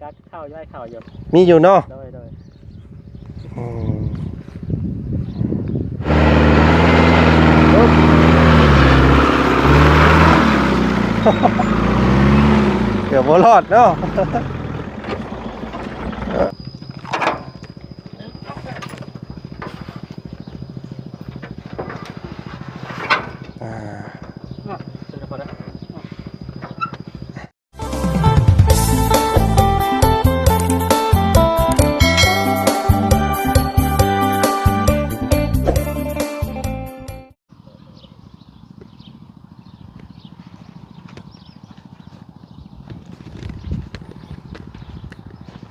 ກັກເຂົ້າຢູ່ ໄດ້ເຂົ້າຢູ່ ມີຢູ່ເນາະ ໂດຍ ໂດຍ ອືມ ເກືອບບໍ່ລອດເນາະ ອ່າ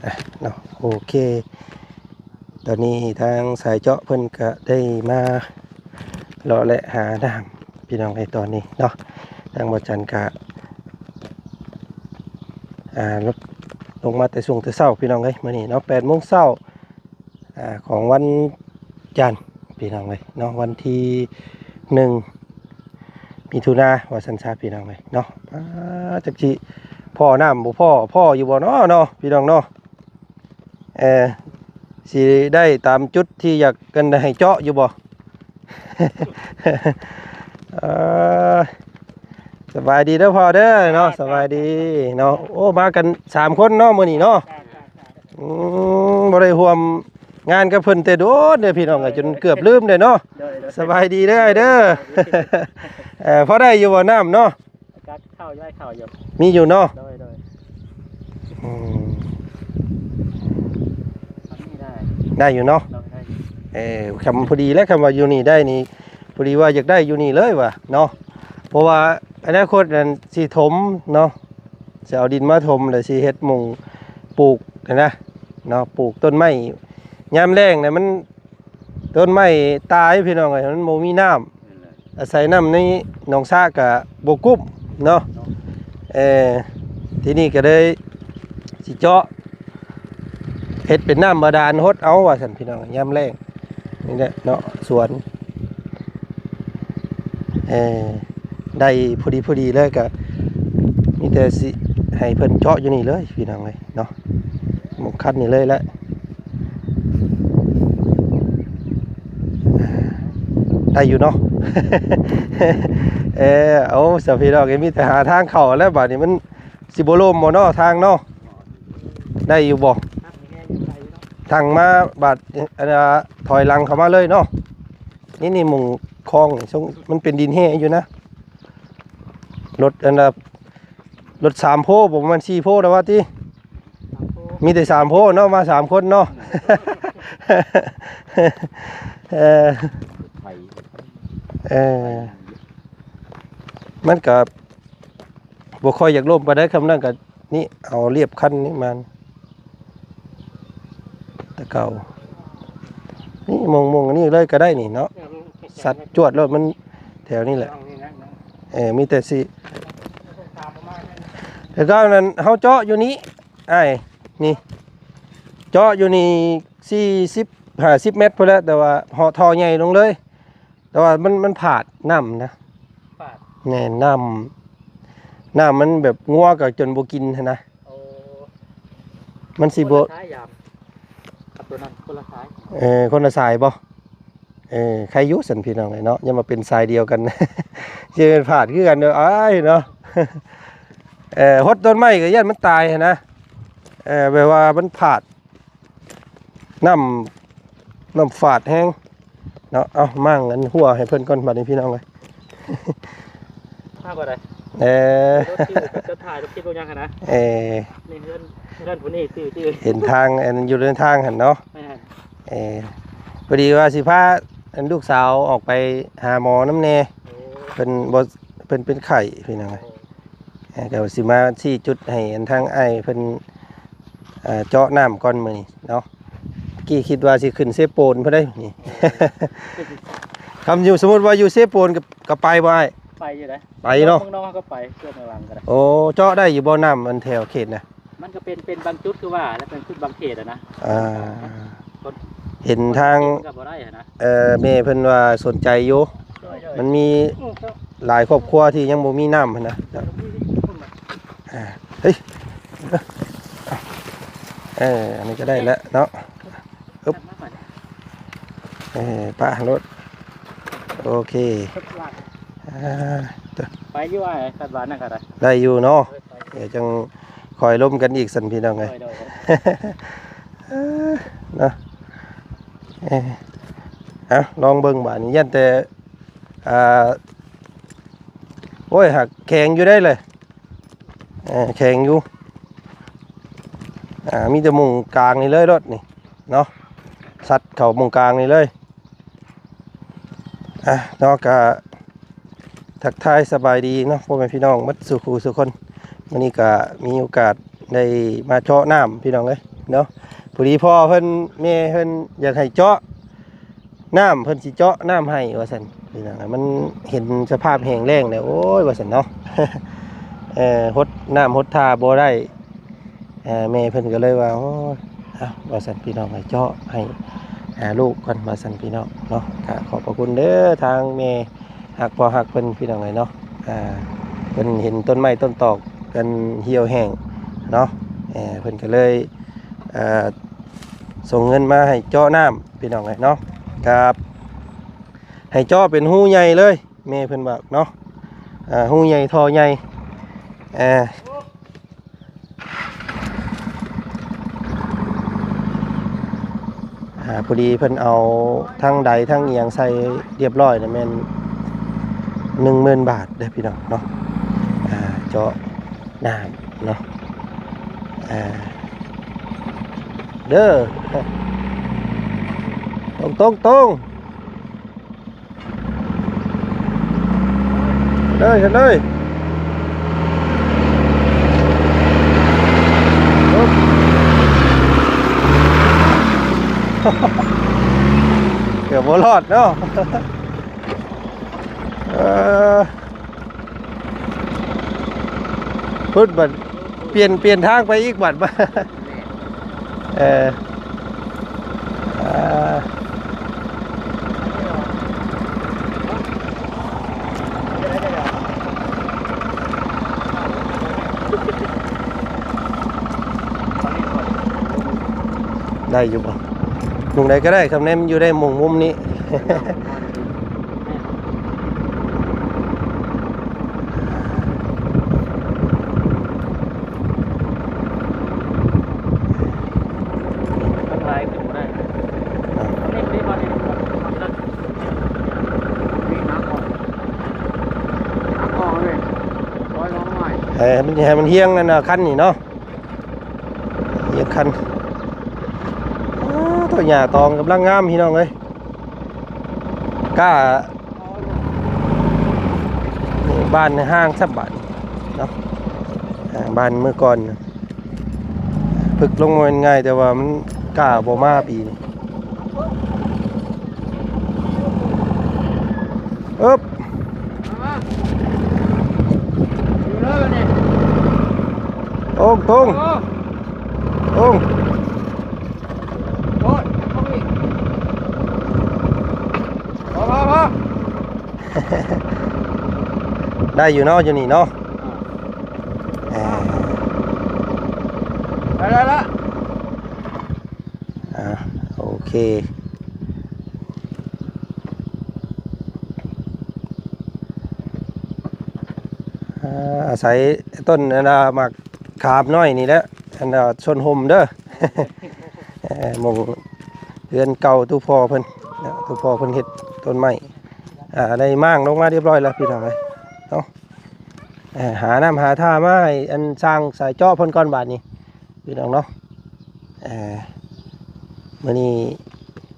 ອ່ະເນາະ ໂອເຄ ຕອນນີ້ທາງສາຍເຈາະເພິ່ນກະໄດ້ມາເລາະແລະຫານ້ຳ ພີ່ນ້ອງເອີຍ ຕອນນີ້ເນາະ ທາງບ່າວຈັນກະ ອ່າ ລົງ ລົງມາແຕ່ຊ່ວງແຕ່ເຊົ້າ ພີ່ນ້ອງເອີຍ ມື້ນີ້ເນາະ ແປດໂມງເຊົ້າ ອ່າ ຂອງວັນຈັນ ພີ່ນ້ອງເອີຍເນາະ ວັນທີໜຶ່ງ ມິຖຸນາ ວ່າຊັ້ນຊະ ພີ່ນ້ອງເອີຍເນາະ ອ່າ ຈັກຊິພໍ້ນ້ຳບໍ່ພໍ້ ພໍ້ຢູ່ບໍ່ເນາະ ເນາະ ພີ່ນ້ອງເນາະ ເອີ ຊິໄດ້ຕາມຈຸດທີ່ຢາກກັນໃຫ້ເຈາະຢູ່ບໍ່? ເອີ ສະບາຍດີເດີພໍ່ເດີເນາະ ສະບາຍດີເນາະ ໂອ້ ມາກັນສາມຄົນເນາະມື້ນີ້ເນາະ ອືມ ບໍ່ໄດ້ຮ່ວມງານກັບເພິ່ນແຕ່ດົນເດີ ພີ່ນ້ອງ ຈົນເກືອບລືມເດ້ເນາະ ໂດຍ ໂດຍ ສະບາຍດີເດີອ້າຍເດີ ເອີ ພໍໄດ້ຢູ່ບໍ່ນ້ຳເນາະ? ກັກເຂົ້າຢູ່ ໄດ້ເຂົ້າຢູ່ ມີຢູ່ເນາະ ໂດຍ ໂດຍ ອືມ ອັນນີ້ໄດ້ ໄດ້ຢູ່ເນາະ ໂດຍ ໄດ້ຢູ່ ເອີ ຄຳພໍດີແຫຼະ ຄຳວ່າຢູ່ນີ້ໄດ້ນີ້ ພໍດີວ່າຢາກໄດ້ຢູ່ນີ້ເລີຍວ່າເນາະ ເພາະວ່າອະນາຄົດນັ້ນຊິຖົມເນາະ ຊິເອົາດິນມາຖົມ ແລ້ວຊິເຮັດໝ່ອງປູກຫັ້ນນະເນາະ ປູກຕົ້ນໄມ້ ຍາມແລ້ງນະມັນ ຕົ້ນໄມ້ຕາຍ ພີ່ນ້ອງເອີຍ ມັນບໍ່ມີນ້ຳ ອາໄສນ້ຳໃນໜອງສະກະບໍ່ກຸ້ມເນາະ ເອີ ທີນີ້ກະເລີຍຊິເຈາະ ເຮັດເປັນນ້ຳບາດານຫົດເອົາວ່າຊັ້ນ ພີ່ນ້ອງ ຍາມແລ້ງ ນີ້ແຫຼະເນາະ ສວນ ເອີ ໄດ້ພໍດີໆ ເລີຍ ກະມີແຕ່ຊິໃຫ້ເພິ່ນເຈາະຢູ່ນີ້ເລີຍ ພີ່ນ້ອງເອີຍເນາະ ໝ່ອງຄັນນີ້ເລີຍແຫຼະ ໄດ້ຢູ່ເນາະ ເອີ ເອົາ ສາວພີ່ນ້ອງ ມີແຕ່ຫາທາງເຂົ້າແລ້ວ ບາດນີ້ມັນຊິບໍ່ລົ້ມບໍ່ເນາະ ທາງເນາະ ໄດ້ຢູ່ບໍ່? ທາງມາບາດ ອັນ ຖອຍຫຼັງເຂົ້າມາເລີຍເນາະ ນີ້ ນີ້ໝ່ອງຄອງນີ້ ມັນເປັນດິນແຮ່ຢູ່ນະ ລົດ ອັນ ລົດສາມໂພບໍ່ ປະມານສີ່ໂພແລ້ວວ່າຕິ ມີແຕ່ສາມໂພເນາະ ມາສາມຄົນເນາະ ເອີ ເອີ ມັນກະບໍ່ຄ່ອຍຢາກລົ້ມປານໃດ ຄຳນັ້ນກະນີ້ ເອົາລຽບຄັນນີ້ມາ ແຕ່ເກົ່າ ນີ້ ມົງໆ ອັນນີ້ເລີຍກະໄດ້ນີ້ເນາະ ສັດຈວດໂລດ ມັນແຖວນີ້ແຫຼະ ເອີ ມີແຕ່ຊິ ແຕ່ເກົ່ານັ້ນເຮົາເຈາະຢູ່ນີ້ ອ້າຍ ນີ້ ເຈາະຢູ່ນີ້ສີ່ສິບ ຫ້າສິບແມັດພຸ້ນແຫຼະ ແຕ່ວ່າເຫາະທໍ່ໃຫຍ່ລົງເລີຍ ແຕ່ວ່າມັນ ມັນພາດນ້ຳນະ ພາດ ແມ່ນ ນ້ຳ ນ້ຳມັນແບບງົວກໍຈົນບໍ່ກິນຫັ້ນນະ ໂອ້ ມັນຊິບໍ່ ຄົນລະສາຍຢາມ ກັບຕົວນັ້ນຄົນລະສາຍ ເອີ ຄົນລະສາຍບໍ່? ເອີ ໃຄຢູ່ຊັ້ນພີ່ນ້ອງເອີຍເນາະ ຢ່າມາເປັນສາຍດຽວກັນ ຊິເປັນພາດຄືກັນເດີອ້າຍເນາະ ເອີ ຫົດຕົ້ນໄມ້ກໍຢ້ານມັນຕາຍຫັ້ນນະ ເອີ ແບບວ່າມັນພາດ ນ້ຳ ນ້ຳຟາດແຮງເນາະ ເອົາມ້າງອັນຫົວໃຫ້ເພິ່ນກ່ອນບາດນີ້ພີ່ນ້ອງເອີຍ ພາບໍ່ໄດ້ ເອີ ລົດທີ່ຈະຖ່າຍລົດທີ່ບໍ່ຍັງຫັ້ນນະ ເອີ ນີ້ເຮືອນ ເຮືອນຜູ້ນີ້ຊື່ ຊື່ ເຫັນທາງອັນຢູ່ເດີນທາງຫັ້ນເນາະ ແມ່ນ ເອີ ພໍດີວ່າຊິພາອັນລູກສາວອອກໄປຫາໝໍນຳແດ່ ໂອ້ ເພິ່ນບໍ່ ເພິ່ນເປັນໄຂ້ພີ່ນ້ອງເອີຍ ໂອ້ ເອີ ກໍຊິມາຊີ້ຈຸດໃຫ້ອັນທາງອ້າຍເພິ່ນ ເອີ ເຈາະນ້ຳກ່ອນມື້ນີ້ເນາະ ກີ້ຄິດວ່າຊິຂຶ້ນເຊໂປນພຸ້ນເດ້ນີ້ ຄຳຢູ່ ສົມມຸດວ່າຢູ່ເຊໂປນກໍ ກໍໄປບໍ່ອ້າຍ? ໄປຢູ່ເດ້ ໄປເນາະ ເມືອງນອກເຮົາກໍໄປ ເຄື່ອນເມືອງຫຼັງກໍໄດ້ ໂອ້ ເຈາະໄດ້ຢູ່ບໍ່ ນ້ຳອັນແຖວເຂດນະ? ມັນກໍເປັນ ເປັນບາງຈຸດຄືວ່າ ແລະເປັນຈຸດບາງເຂດຫັ້ນນະ ອ່າ ເປັນ ເຫັນທາງ ກໍບໍ່ໄດ້ຫັ້ນນະ ເອີ ແມ່ເພິ່ນວ່າສົນໃຈຢູ່ ໂດຍ ໂດຍ ມັນມີ ອືມ ຫຼາຍຄອບຄົວທີ່ຍັງບໍ່ມີນ້ຳຫັ້ນນະ ອ່າ ເຮີ້ຍ ເອີ ເອົາ ເອີ ອັນນີ້ກໍໄດ້ແລ້ວເນາະ. ອຶບ ເອີ ປະໂລດ. ໂອເຄ ອ່າ ໄປຢູ່ອ້າຍ ຄັນວ່ານັ້ນກໍໄດ້ ໄດ້ຢູ່ເນາະ. ເອີ ໄປ ດຽວຈັ່ງຄ່ອຍລົມກັນອີກຊັ້ນ ພີ່ນ້ອງເອີຍ. ໂດຍ ໂດຍ ເນາະ. ເອີ ເອົາ ລອງເບິ່ງບາດນີ້ ຢ້ານແຕ່ ອ່າ ໂອ້ຍ ຫາກແຂງຢູ່ໄດ໋ເລີຍ. ເອີ ແຂງຢູ່ ອ່າ ມີແຕ່ໝ່ອງກາງນີ້ເລີຍ ລົດນີ້ເນາະ ຊັດເຂົ້າໝ່ອງກາງນີ້ເລີຍ. ອ່າ ເນາະ ກະທັກທາຍສະບາຍດີເນາະ ພໍ່ແມ່ພີ່ນ້ອງໝົດສູ່ຄູ່ສູ່ຄົນ. ມື້ນີ້ກະມີໂອກາດໄດ້ມາເຈາະນ້ຳ ພີ່ນ້ອງເອີຍເນາະ. ພໍດີພໍ່ເພິ່ນ ແມ່ເພິ່ນຢາກໃຫ້ເຈາະ ນ້ຳ ເພິ່ນຊິເຈາະນ້ຳໃຫ້ວ່າຊັ້ນ ພີ່ນ້ອງ. ມັນເຫັນສະພາບແຫ້ງແລ້ງແລ້ວ ໂອ້ຍ ວ່າຊັ້ນເນາະ. ເອີ ຫົດນ້ຳຫົດທ່າບໍ່ໄດ້. ເອີ ແມ່ເພິ່ນກໍເລີຍວ່າ ໂອ້ຍ ເອົາ ວ່າຊັ້ນ ພີ່ນ້ອງເອີຍ ເຈາະໃຫ້ ອ່າ ລູກກ່ອນ ວ່າຊັ້ນ ພີ່ນ້ອງເນາະ. ກະຂອບພະຄຸນເດີ ທາງແມ່ຮັກພໍ່ຮັກເພິ່ນ ພີ່ນ້ອງເອີຍເນາະ. ອ່າ ເພິ່ນເຫັນຕົ້ນໄມ້ຕົ້ນຕອກກັນຫ່ຽວແຫ້ງເນາະ. ເອີ ເພິ່ນກໍເລີຍ ເອີ ສົ່ງເງິນມາໃຫ້ເຈາະນ້ຳ ພີ່ນ້ອງເອີຍເນາະ. ກັບໃຫ້ເຈາະເປັນຮູໃຫຍ່ເລີຍ ແມ່ເພິ່ນວ່າເນາະ. ອ່າ ຮູໃຫຍ່ ທໍ່ໃຫຍ່. ເອີ ອ່າ ພໍດີເພິ່ນເອົາທັງໃດທັງອີ່ຫຍັງໃສ່ຮຽບຮ້ອຍນະ ແມ່ນໜຶ່ງໝື່ນບາດເດີ ພີ່ນ້ອງເນາະ. ອ່າ ເຈາະ ນ້ຳເນາະ. ເອີ ເດີ ຕົງໆ ຕົງ ເດີ ເຮັດເລີຍ. ເກືອບບໍ່ລອດເນາະ. ເອີ ພຸ້ນບັດ ປ່ຽນ ປ່ຽນທາງໄປອີກບັດ. ເອີ ອ່າ ໄດ້ຢູ່ບໍ່? ໝ່ອງໃດກໍໄດ້ ຄຳແນນຢູ່ໃນໝ່ອງມຸມນີ້. ເອີ ໃຫ້ມັນ ໃຫ້ມັນຮຽງອັນນະ ຄັນນີ້ເນາະ. ຮຽງຄັນ. ໂອ້ ໂຕຫຍ້າຕອງກຳລັງງາມ ພີ່ນ້ອງເອີຍ. ກ້າ ນີ້ ບ້ານໃນຫ້າງຊະບາດນີ້ເນາະ. ອ່າ ບ້ານເມື່ອກ່ອນ ພຶກລົງບໍ່ແມ່ນງ່າຍ ແຕ່ວ່າມັນກ້າບໍ່ມາປີນີ້. ອຶບ ມາ ມາ ຢູ່ເລີຍບັດນີ້ ໂຕ່ງ ໂຕ່ງ ໂອ້ ໂຕ່ງ ໂອ້ຍ ເຂົ້າໄປອີກ ພໍ ພໍ ພໍ ໄດ້ຢູ່ເນາະ ຢູ່ນີ້ເນາະ. ອ່າ ເອີ ໄດ້ ໄດ້ລະ. ອ່າ ໂອເຄ ອ່າ ອາໄສຕົ້ນອັນນ່າ ໝາກຂາມນ້ອຍນີ້ແຫຼະ ອັນນ່າ ຊົນຮົ່ມເດີ. ເອີ ໝ່ອງເຮືອນເກົ່າຕູ້ພໍ່ເພິ່ນເນາະ ຕູ້ພໍ່ເພິ່ນເຮັດຕົ້ນໄມ້. ອ່າ ໄດ້ມ້າງລົງມາຮຽບຮ້ອຍແລ້ວ ພີ່ນ້ອງເອີຍເນາະ. ເອີ ຫານ້ຳຫາທ່າມາໃຫ້ອັນຊ່າງສາຍເຈາະເພິ່ນກ່ອນບາດນີ້ ພີ່ນ້ອງເນາະ. ເອີ ມື້ນີ້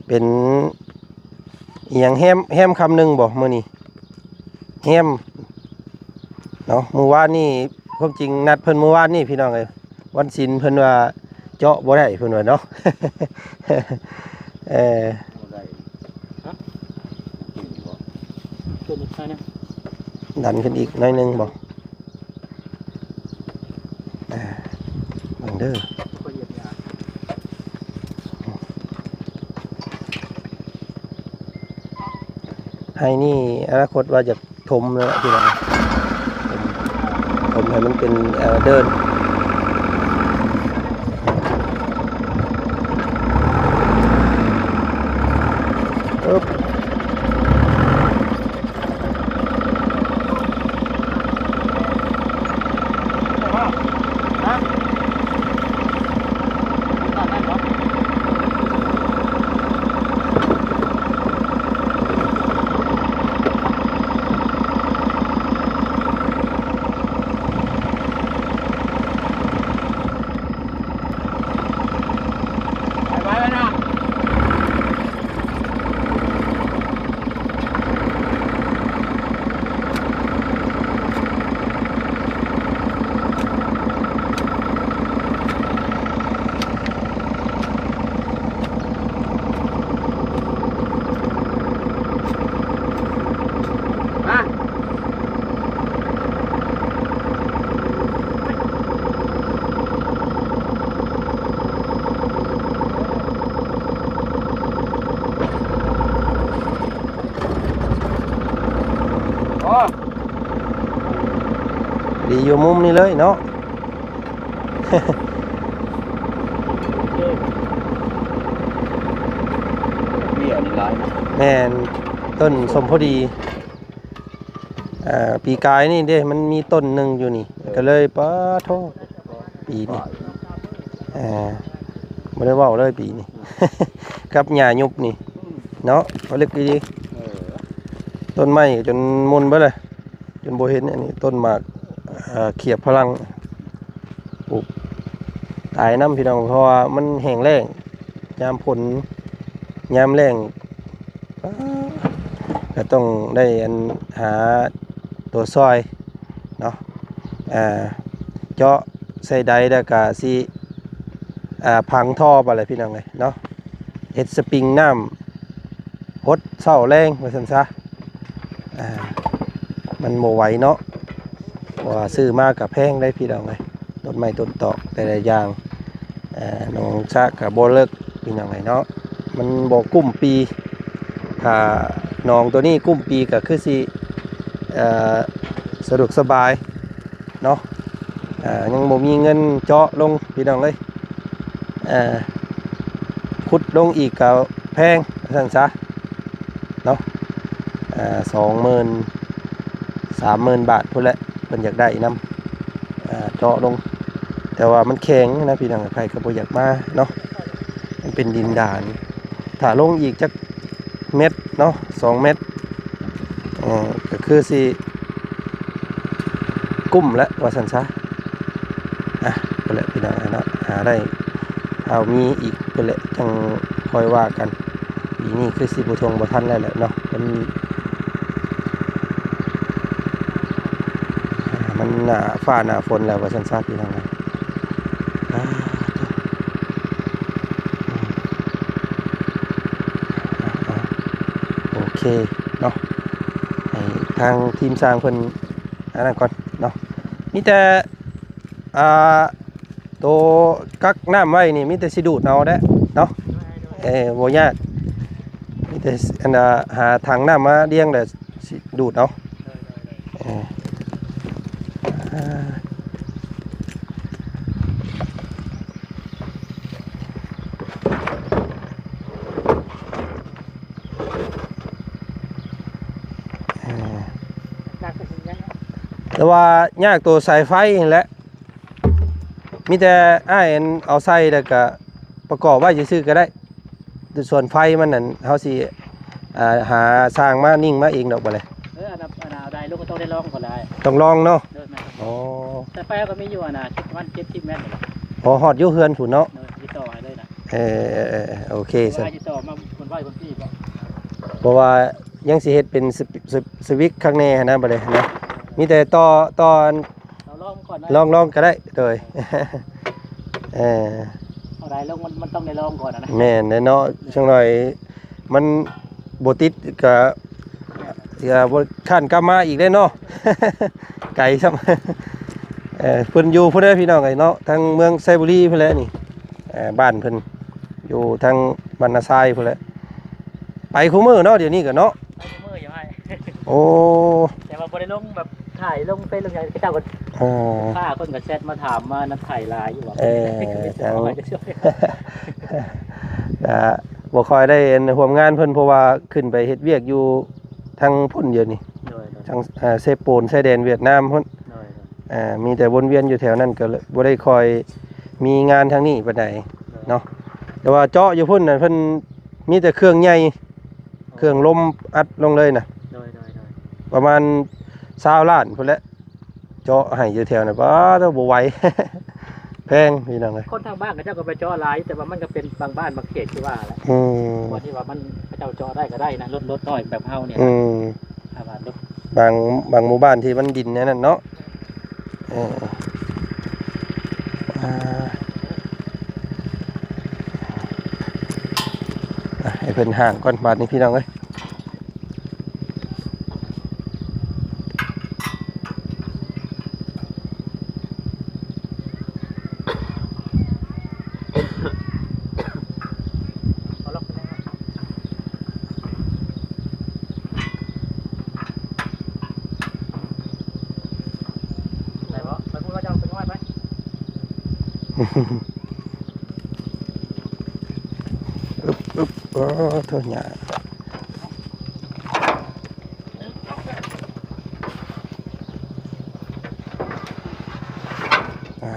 ເປັນອີ່ຫຍັງ ແຮມ ແຮມຄຳໜຶ່ງບໍ່ມື້ນີ້? ແຮມເນາະ ມື້ວານນີ້ ຄວາມຈິງນັດເພິ່ນມື້ວານນີ້ ພີ່ນ້ອງເອີຍ. ວັນສິນເພິ່ນວ່າເຈາະບໍ່ໄດ້ ເພິ່ນວ່າເນາະ. ເອີ ບໍ່ໄດ້ ຮະ? ຂຶ້ນອີກໜ້ອຍໜຶ່ງ ດັນຂຶ້ນອີກໜ້ອຍໜຶ່ງບໍ່? ອ່າ ເບິ່ງເດີ ຂ້ອຍຢຽບຢາ ໄຮ່ນີ້ອະນາຄົດວ່າຈະ ຖົມແລ້ວພີ່ນ້ອງ ຖົມ ຖົມໃຫ້ມັນເປັນ ເອີ ເດີ່ນ. ຢູ່ມຸມນີ້ເລີຍເນາະ. ເບ້ຍນີ້ຫຼາຍເນາະ. ແມ່ນ ຕົ້ນສົມພໍດີ. ເອີ ປີກາຍນີ້ເດ້ ມັນມີຕົ້ນໜຶ່ງຢູ່ນີ້ ກໍເລີຍ ປາໂທ້ ປີນີ້ ເອີ ບໍ່ໄດ້ເວົ້າເລີຍປີນີ້ ກັບຫຍ້າຍຸບນີ້ເນາະ ເລິກອີ່ຫຼີ. ເອີ ຕົ້ນໄມ້ຈົນໝຸ່ນເບິດເລີຍ ຈົນບໍ່ເຫັນ. ອັນນີ້ຕົ້ນໝາກ ເອີ ຂຽບຝຣັ່ງ ປູກຕາຍນຳ ພີ່ນ້ອງ ເພາະວ່າມັນແຫ້ງແລ້ງ ຍາມຝົນ ຍາມແລ້ງ ກໍຕ້ອງໄດ້ອັນຫາຕົວຊ່ອຍເນາະ ເຈາະໃສ່ໃດ ແລ້ວກໍຊິ ອ່າ ຝັງທໍ່ໄປແຫຼະ ພີ່ນ້ອງເອີຍເນາະ ເຮັດສະປຣິງນ້ຳຫົດເຊົ້າແລງ ວ່າຊັ້ນຊະ. ອ່າ ມັນບໍ່ໄຫວເນາະ ເພາະວ່າຊື້ມາກໍແພງເດ້ ພີ່ນ້ອງເອີຍ ຕົ້ນໄມ້ຕົ້ນຕອກແຕ່ລະຢ່າງ. ເອີ ໜອງສະກະບໍ່ເລິກ ພີ່ນ້ອງເອີຍເນາະ ມັນບໍ່ກຸ້ມປີ. ຖ້າໜອງໂຕນີ້ກຸ້ມປີກໍຄືຊິ ເອີ ສະດວກສະບາຍເນາະ. ເອີ ຍັງບໍ່ມີເງິນເຈາະລົງ ພີ່ນ້ອງເອີຍ ເອີ ຂຸດລົງອີກກໍແພງ ວ່າຊັ້ນຊະເນາະ. ເອີ ສອງໝື່ນ ສາມໝື່ນບາດພຸ້ນແຫຼະ ເພິ່ນຢາກໄດ້ນຳ ເຈາະລົງ ແຕ່ວ່າມັນແຂງນະ ພີ່ນ້ອງ ໃຜກໍບໍ່ຢາກມາເນາະ ມັນເປັນດິນດານ. ຖ້າລົງອີກຈັກແມັດເນາະ ສອງແມັດ ເອີ ກໍຄືຊິກຸ້ມແຫຼະ ວ່າຊັ້ນຊະ. ອ່ະ ພຸ້ນແຫຼະ ພີ່ນ້ອງເນາະ ຫາໄດ້ ຖ້າມີອີກພຸ້ນແຫຼະ ຈັ່ງຄ່ອຍວ່າກັນ. ປີນີ້ຄືຊິບໍ່ທົ່ງບໍ່ທັນແລ້ວແຫຼະເນາະ ມັນ ອ່າ ມັນໜ້າຟ້າໜ້າຝົນແລ້ວ ວ່າຊັ້ນຊະ ພີ່ນ້ອງເອີຍ. ອ່າ ໂອເຄເນາະ ໃຫ້ທາງທີມຊ່າງເພິ່ນອັນນັ້ນກ່ອນເນາະ ມີແຕ່ ອ່າ ໂຕກັກນ້ຳໄວ້ນີ້ມີແຕ່ຊິດູດເອົາແຫຼະເນາະ. ເອີ ບໍ່ຍາກ ມີແຕ່ອັນ ຫາຖັງນ້ຳມາລຽງແລ້ວຊິດູດເອົາ. ເອີ ແຕ່ວ່າຍາກໂຕສາຍໄຟຫັ້ນແຫຼະ ມີແຕ່ອ້າຍອັນເອົາໃສ່ ແລ້ວກະປະກອບໄວ້ຊື່ໆກໍໄດ້. ສ່ວນໄຟມັນນັ້ນ ເຮົາຊິ ອ່າ ຫາຊ່າງມານິ່ງມາເອງດອກ ບາດນີ້. ເອີ ອັນນັ້ນ ອັນນັ້ນເອົາໄດ້ ລູກກໍຕ້ອງໄດ້ລອງກ່ອນແຫຼະ. ຕ້ອງລອງເນາະ. ໂດຍ ແມ່ນ. ອໍ ສາຍໄຟກໍມີຢູ່ ອັນນ່າ ປະມານເຈັດສິບແມັດ. ອໍ ຮອດຢູ່ເຮືອນພຸ້ນເນາະ. ໂດຍ ຕິດຕໍ່ໃຫ້ເລີຍນະ. ເອີ ເອີ ເອີ ໂອເຄ ຊັ້ນ ຕິດຕໍ່ມາຄົນໄວ້ຄົນທີ່ບໍ່ ເພາະວ່າຍັງຊິເຮັດເປັນສະ ສະ ສະວິກຄັກແນ່ຫັ້ນນະ ບາດນີ້ນະ. ມີແຕ່ຕໍ່ ຕໍ່ອັນ ເຮົາລອງກ່ອນນະ ລອງ ລອງກໍໄດ້. ໂດຍ ເອີ ເອົາໄດ້ລອງ ມັນ ມັນຕ້ອງໄດ້ລອງກ່ອນນະ. ແມ່ນແຫຼະເນາະ ຈັກໜ້ອຍມັນບໍ່ຕິດກໍ ຢ່າບໍ່ ຄ້ານກັບມາອີກເດ້ເນາະ ໄກຊ້ຳ. ເອີ ເພິ່ນຢູ່ພຸ້ນເດ້ ພີ່ນ້ອງເອີຍເນາະ ທາງເມືອງໄຊບູລີພຸ້ນແຫຼະນີ້. ເອີ ບ້ານເພິ່ນຢູ່ທາງບ້ານນາຊາຍພຸ້ນແຫຼະ. ໄປຄູ່ມື້ເນາະ ດຽວນີ້ກໍເນາະ. ໄປຄູ່ມື້ຢູ່ໃຫ້. ໂອ້ ແຕ່ວ່າບໍ່ໄດ້ລົງແບບຖ່າຍລົງເຟສລົງຫຍັງ ເຂົາເຈົ້າກໍ ເອີ ປ້າເພິ່ນກໍແຊັດມາຖາມມານຳ ຖ່າຍຫຼາຍຢູ່ວ່າ. ເອີ ເຈົ້າ ກະບໍ່ຄ່ອຍໄດ້ ອັນ ຮ່ວມງານເພິ່ນ ເພາະວ່າຂຶ້ນໄປເຮັດວຽກຢູ່ທາງພຸ້ນດຽວນີ້. ໂດຍ ໂດຍ ທາງ ເອີ ເຊໂປນ ຊາຍແດນຫວຽດນາມພຸ້ນ. ໂດຍ ໂດຍ ເອີ ມີແຕ່ວົນວຽນຢູ່ແຖວນັ້ນ ກໍເລີຍບໍ່ໄດ້ຄ່ອຍມີງານທາງນີ້ປານໃດເນາະ. ໂດຍ ແຕ່ວ່າເຈາະຢູ່ພຸ້ນນະ ເພິ່ນມີແຕ່ເຄື່ອງໃຫຍ່ ເຄື່ອງລົມອັດລົງເລີຍນະ. ໂດຍ ໂດຍ ໂດຍ ປະມານຊາວລ້ານພຸ້ນແຫຼະ ເຈາະໃຫ້ຢູ່ແຖວນັ້ນ. ປ້າໂທ້ ບໍ່ໄຫວ ແພງ ພີ່ນ້ອງເອີຍ. ຄົນທາງບ້ານເຂົາເຈົ້າກໍໄປເຈາະຫຼາຍ ແຕ່ວ່າມັນກໍເປັນບາງບ້ານບາງເຂດຄືວ່າແຫຼະ. ອືມ ບ່ອນທີ່ວ່າມັນ ເຂົາເຈົ້າເຈາະໄດ້ກໍໄດ້ນະ ລົດ ລົດນ້ອຍແບບເຮົານີ້. ອືມ ຖ້າວ່າລົດ ບາງ ບາງໝູ່ບ້ານທີ່ມັນດິນແນວນັ້ນເນາະ. ເອີ ອ່າ ອ່ະ ໃຫ້ເພິ່ນຫ້າງກ່ອນບາດນີ້ ພີ່ນ້ອງເອີຍ. ໄດ້ບໍ່? ອຶບ ອຶບ ໂອ້ ໂທ້ ຫຍ້າ ອ່າ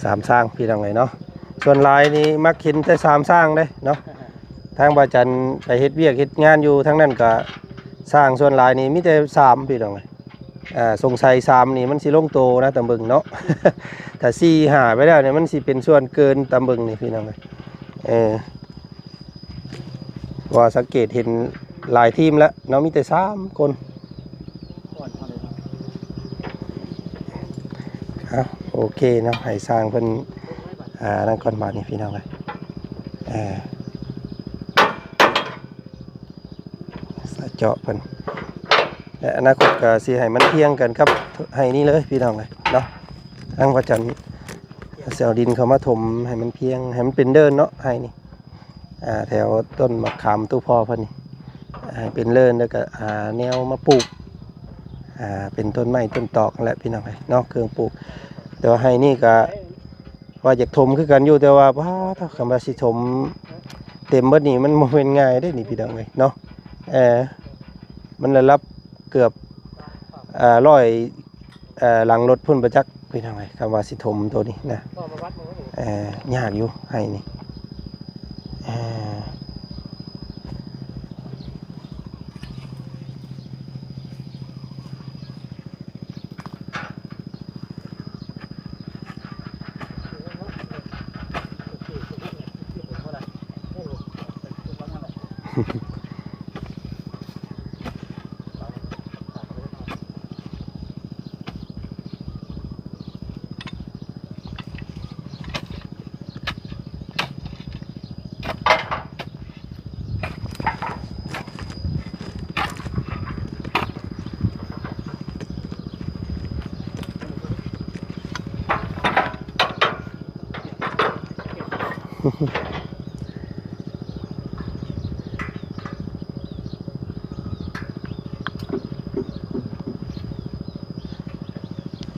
ສາມຊ່າງ ພີ່ນ້ອງເອີຍເນາະ. ສ່ວນຫຼາຍນີ້ມັກເຫັນແຕ່ສາມຊ່າງເດ້ເນາະ. ທາງບ່າວຈັນໄປເຮັດວຽກເຮັດງານຢູ່ທາງນັ້ນ ກໍຊ່າງສ່ວນຫຼາຍນີ້ມີແຕ່ສາມ ພີ່ນ້ອງເອີຍ. ອ່າ ສົງໄສສາມນີ້ມັນຊິລົງໂຕນະ ຕາມເບິ່ງເນາະ. ຖ້າສີ່ຫ້າໄປແລ້ວນີ້ ມັນຊິເປັນສ່ວນເກີນ ຕາມເບິ່ງນີ້ ພີ່ນ້ອງເອີຍ. ເອີ ເພາະວ່າສັງເກດເຫັນຫຼາຍທີມແລ້ວເນາະ ມີແຕ່ສາມຄົນ. ອ່ະ ໂອເຄເນາະ ໃຫ້ຊ່າງເພິ່ນ ອ່າ ນັ້ນກ່ອນ ບາດນີ້ ພີ່ນ້ອງເອີຍ. ເອີ ສາຍເຈາະເພິ່ນ ແລະ ອະນາຄົດກໍຊິໃຫ້ມັນພຽງກັນກັບໄຮ່ນີ້ເລີຍ ພີ່ນ້ອງເອີຍເນາະ. ທາງພະຈັນຊິເອົາດິນເຂົ້າມາຖົມໃຫ້ມັນພຽງ ໃຫ້ມັນເປັນເດີ່ນເນາະ ໄຮ່ນີ້. ອ່າ ແຖວຕົ້ນໝາກຂາມຕູ້ພໍ່ເພິ່ນນີ້ ອ່າ ເປັນເລີນ ແລ້ວກໍຫາແນວມາປູກ ອ່າ ເປັນຕົ້ນໄມ້ຕົ້ນຕອກນັ້ນແຫຼະ ພີ່ນ້ອງເອີຍເນາະ ເຄື່ອງປູກ. ແຕ່ວ່າໄຮ່ນີ້ກໍວ່າຢາກຖົມຄືກັນຢູ່ ແຕ່ວ່າ ປາດໂທ້ ຄັນວ່າຊິຖົມເຕັມເບິດນີ້ ມັນບໍ່ແມ່ນງ່າຍເດ້ນີ້ ພີ່ນ້ອງເອີຍເນາະ. ເອີ ມັນລະດັບເກືອບ ອ່າ ຮ້ອຍ ເອີ ຫຼັງລົດພຸ້ນບໍ່ຈັກ ພີ່ນ້ອງເອີຍ. ຄຳວ່າຊິຖົມໂຕນີ້ນະ ເອີ ຍາກຢູ່ໄຮ່ນີ້ ເອີ.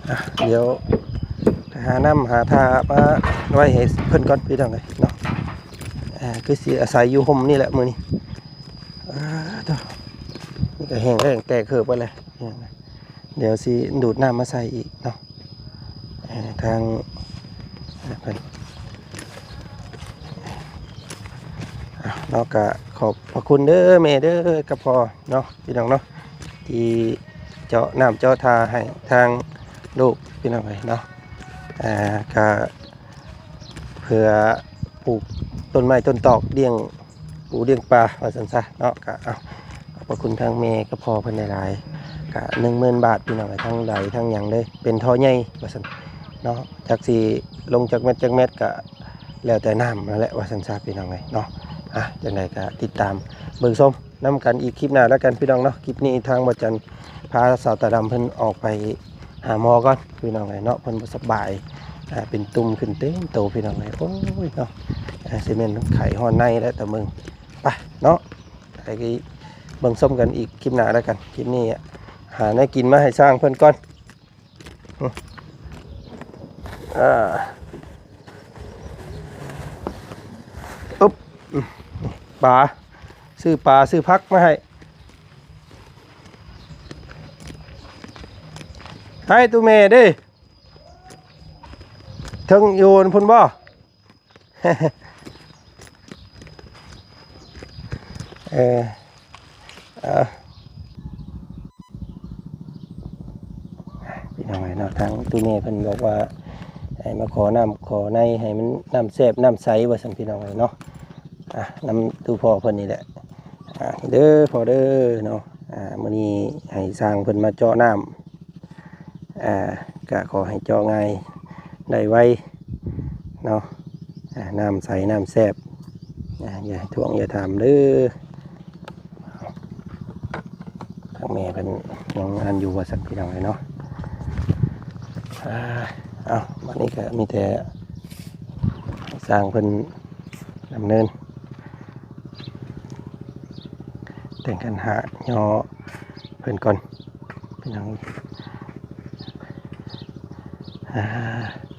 ອ່ະ ດຽວຫານ້ຳຫາທ່າມາໄວ້ໃຫ້ເພິ່ນກ່ອນ ພີ່ນ້ອງເອີຍເນາະ. ອ່າ ຄືຊິອາໄສຢູ່ຮົ່ມນີ້ແຫຼະມື້ນີ້. ອ່າ ໂທ້ ນີ້ກໍແຫ້ງແລ້ງແຕກເຫີບໄປແລ້ວ. ດຽວຊິດູດນ້ຳມາໃສ່ອີກເນາະ. ເອີ ທາງ ເອີ ເພິ່ນ ເນາະ ກະຂອບພະຄຸນເດີແມ່ເດີກັບພໍ່ເນາະ ພີ່ນ້ອງເນາະ ທີ່ເຈາະນ້ຳເຈາະທ່າໃຫ້ທາງລູກ ພີ່ນ້ອງເອີຍເນາະ. ອ່າ ກະເພື່ອປູກຕົ້ນໄມ້ຕົ້ນຕອກ ລ້ຽງ ປູລ້ຽງປາວ່າຊັ້ນຊະເນາະ. ກະເອົາ ຂອບພະຄຸນທາງແມ່ກັບພໍ່ເພິ່ນຫຼາຍໆ. ກະໜຶ່ງໝື່ນບາດ ພີ່ນ້ອງເອີຍ ທັງໄດທັງຫຍັງເລີຍ ເປັນທໍ່ໃຫຍ່ວ່າຊັ້ນເນາະ. ຈັກຊິລົງຈັກແມັດຈັກແມັດກະແລ້ວແຕ່ນ້ຳນັ້ນແຫຼະວ່າຊັ້ນຊະ ພີ່ນ້ອງເອີຍເນາະ. ອ່ະ ຈັ່ງໃດກະຕິດຕາມເບິ່ງຊົມນຳກັນອີກຄລິບໜ້າແລ້ວກັນ ພີ່ນ້ອງເນາະ. ຄລິບນີ້ທາງບ່າວຈັນພາສາວຕາດຳເພິ່ນອອກໄປຫາໝໍກ່ອນ ພີ່ນ້ອງເອີຍເນາະ. ເພິ່ນບໍ່ສະບາຍ ອ່າ ເປັນຕຸ່ມຂຶ້ນເຕັມໂຕ ພີ່ນ້ອງເອີຍ. ໂອ້ຍເນາະ ອ່າ ຊິແມ່ນໄຂ້ຮ້ອນໃນແຫຼະ ຕາເບິ່ງ. ໄປເນາະ ໄປເບິ່ງຊົມກັນອີກຄລິບໜ້າແລ້ວກັນ. ຄລິບນີ້ຫາແນວກິນມາໃຫ້ຊ່າງເພິ່ນກ່ອນ. ອື ອ່າ ອຶບ ປາ ຊື້ປາ ຊື້ຜັກມາໃຫ້. ໃຫ້ຕູ້ແມ່ເດ້ ເທິງຢູ່ພຸ້ນບໍ່? ເອີ ເອົາ ພີ່ນ້ອງເອີຍເນາະ ທາງຕູ້ແມ່ເພິ່ນບອກວ່າໃຫ້ມາຂໍນ້ຳຂໍໃນໃຫ້ມັນນ້ຳແຊບນ້ຳໃສວ່າຊັ້ນ ພີ່ນ້ອງເອີຍເນາະ. ອ່ະ ນຳຕູ້ພໍ່ເພິ່ນນີ້ແຫຼະ ອ່າ ເດີພໍ່ເດີເນາະ. ອ່າ ມື້ນີ້ໃຫ້ຊ່າງເພິ່ນມາເຈາະນ້ຳ ອ່າ ກະຂໍໃຫ້ເຈາະງ່າຍໄດ້ໄວເນາະ. ອ່າ ນ້ຳໃສນ້ຳແຊບ ອ່າ ຢ່າໃຫ້ຖ້ວງຢ່າຖາມເດີ. ທາງແມ່ເພິ່ນຍັງອັນຢູ່ວ່າຊັ້ນ ພີ່ນ້ອງເອີຍເນາະ. ອ່າ ເອົາ ບາດນີ້ກະມີແຕ່ຊ່າງເພິ່ນດຳເນີນ ແຕ່ງຄັນຫາຍໍເພິ່ນກ່ອນ ພີ່ນ້ອງ. ອ່າ